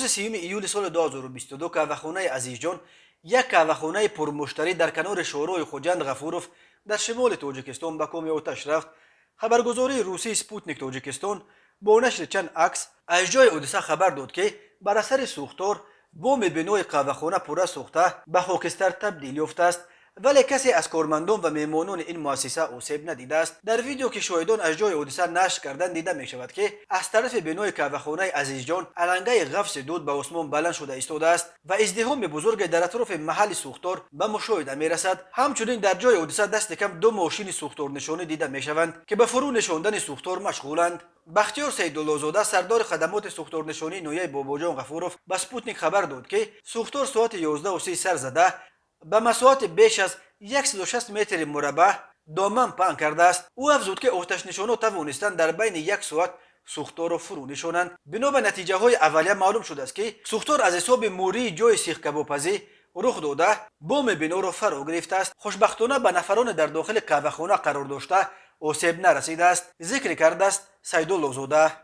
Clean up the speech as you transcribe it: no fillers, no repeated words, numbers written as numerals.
Рӯзи 30 июли соли 2022 қаҳвахонаи Азизҷон, як қаҳвахонаи пурмуштарӣ дар канори шоҳроҳи Хуҷанд Ғафуров дар шимоли Тоҷикистон, ба коми оташ рафт. Хабаргузории русии Спутник Тоҷикистон бо нашри чанд акс аз ҷои ҳодиса хабар дод, ки бар асари сӯхтор боми бинои қаҳвахона пурра сӯхта, ба хокистар табдил ёфтааст, вале касе аз кормандон ва меҳмонони ин муассиса осеб надидааст. Дар видео, ки шоҳидон аз ҷои ҳодиса нашр карданд, дида мешавад, ки аз тарафи бинои қаҳвахонаи Азизҷон алангаи ғафси дуд ба осмон баланд шуда истодааст ва издиҳоми бузурге дар атрофи маҳалли сӯхтор ба мушоҳида мерасад. Ҳамчунин дар ҷои ҳодиса дасти кам ду мошини сӯхторнишонӣ дида мешаванд, ки ба фурӯ нишондани сӯхтор машғуланд. Бахтиёр Сайдуллозода, сардори хадамоти сӯхторнишонии ноҳияи Бобоҷон Ғафуров, ба Спутник хабар дод, ки сӯхтор соати 11:30 сар зада, ба масоҳати беш аз 160 метри мураббаъ доман паҳн кардааст. Ӯ афзуд, ки оташнишонҳо тавонистанд дар байни як соат сӯхторро фурӯ нишонанд. Бино ба натиҷаҳои аввалия маълум шудааст, ки сӯхтор аз ҳисоби мӯрии ҷои сихкабобпазӣ рух дода, боми биноро фаро гирифтааст. Хушбахтона, ба нафароне дар дохили қаҳвахона қарор дошта осеб нарасидааст, зикр кардааст Сайдуллозода.